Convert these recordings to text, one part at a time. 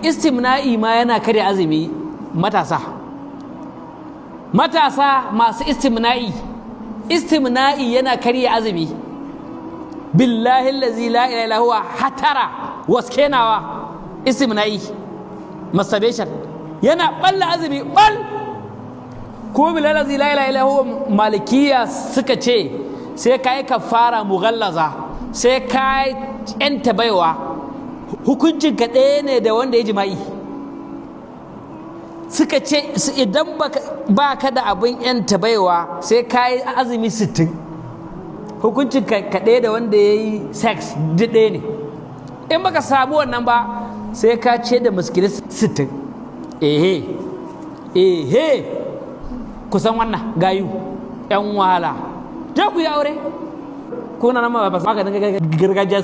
Istimna'i ma yana karya azumi. Matasa, matasa masu istimna'i, istimna'i yana karya azumi. Billahi allazi la ilaha illa huwa, hatara waskenawa, istimna'i, masturbation, yana balla azumi bal. Ko billahi allazi la ilaha illa huwa, Malikiya suka ce sai ka yi kafara mughallaza, sai ka yanta baiwa. Hukuncin ka ɗaya ne da wanda ya jima'i. Suka ce idan ba ka da abin yanta baiwa, sai ka yi azumi 60. Hukuncin ka ɗaya da wanda ya yi sex, duk ɗaya ne. In baka samu wannan ba, sai ka ce da miskini 60. Ehe ehe, kusan wannan gayu yan wahala, je ku yi aure. Kuna nan ba maganin gargajiya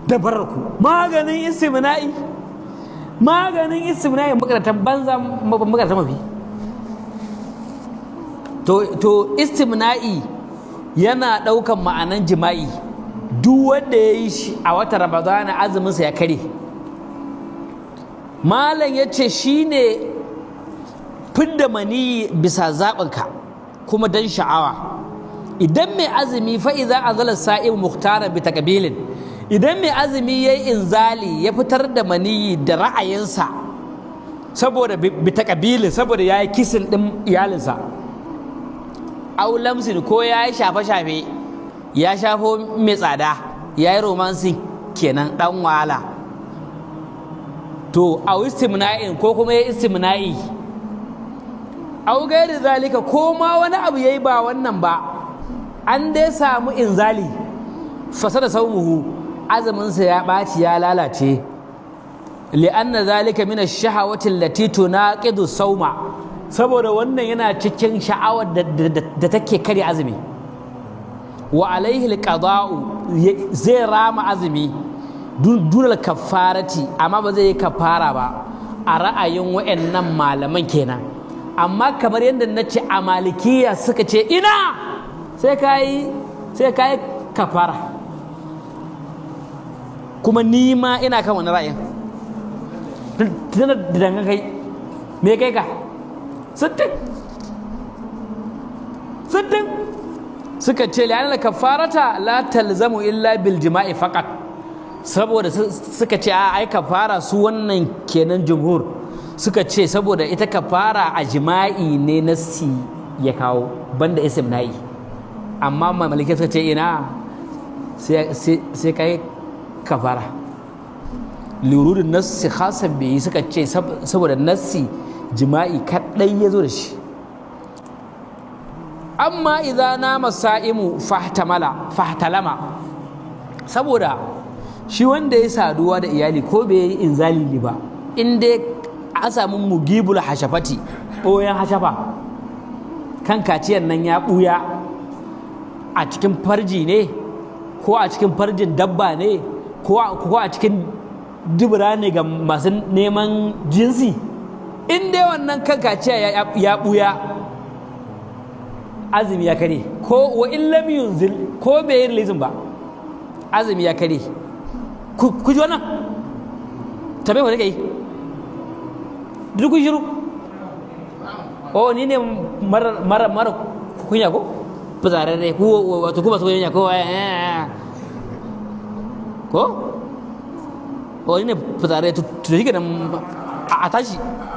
dabarar ku, maganin istimna'i, maganin istimna'i, makarantar banza, makarantar mafi. To istimna'i yana ɗaukan ma'anan jima'i. Duk wanda ya yi shi a watan Ramadana, azuminsa ya kare. Malam ya ce shi ne fidda maniyi bisa zaɓinka kuma don sha'awa. Idan mai azumi, فإذا أنزل الصائم مختارا بتقبيل, idan mai azumi ya yi inzali, ya fitar da maniyi da ra'ayinsa, saboda بتقبيل, saboda ya yi kissing ɗin iyalinsa, أو لمس, ko ya yi shafe-shafe, ya shafo mai tsada, ya yi romancing kenan, ɗan wahala. To أو استمناء, ko kuma ya istimna'i, أو غير ذلك, ko ma wani abu yayi ba wannan ba, an dai samu inzali, فسد صومه, azuminsa ya ɓaci, ya lalace. لأن ذلك من الشهوة التي تناقض الصوم, saboda wannan yana cikin sha'awar da take karya azumi. وعليه القضاء, zai rama azumi, دون الكفارة, amma ba zai yi kafara ba, a ra'ayin wa'annan malaman kenan. Amma kamar yadda na ce, a Malikiya suka ce ina, sai ka yi kafara. Kuma ni ma ina kan wani ra'ayin. Tana da dangan kai, me kai ka 60 60. Suka ce لأن الكفارة لا تلزم إلا بالجماع فقط, saboda suka ce a ai kafara su wannan kenan, jumhur suka ce saboda ita kafara a jima'i ne nassi ya kawo, banda istimna'i. Amma Maliki suka ce ina, sai kai kafara. لورود النص خاصا به, suka ce saboda nassi jima'i kadai ya zo da shi. أما إذا نام الصائم فاحتلم, saboda shi wanda ya saduwa da iyali, ko bai yi inzali ba, in dai an samu مغيب الحشفة, ɓoyan hashafa, kan kaciyan nan ya ɓuya a cikin farji ne, ko a cikin farjin dabba ne, ko a cikin dubura ne ga masu neman jinsi, in dai wannan kan kaciya ya ɓuya, azumi ya kare. Ko وإن لم ينزل, ko bai yi releasing ba, azumi ya kare. Ku ji wannan tabe wa kai duk kun shiru. Oh, ni ne mara mara mara kunya ko fitsararre ku, wato ku ba su kunya ko ko? Oh, ni ne fitsararre. To shi kenan, a tashi.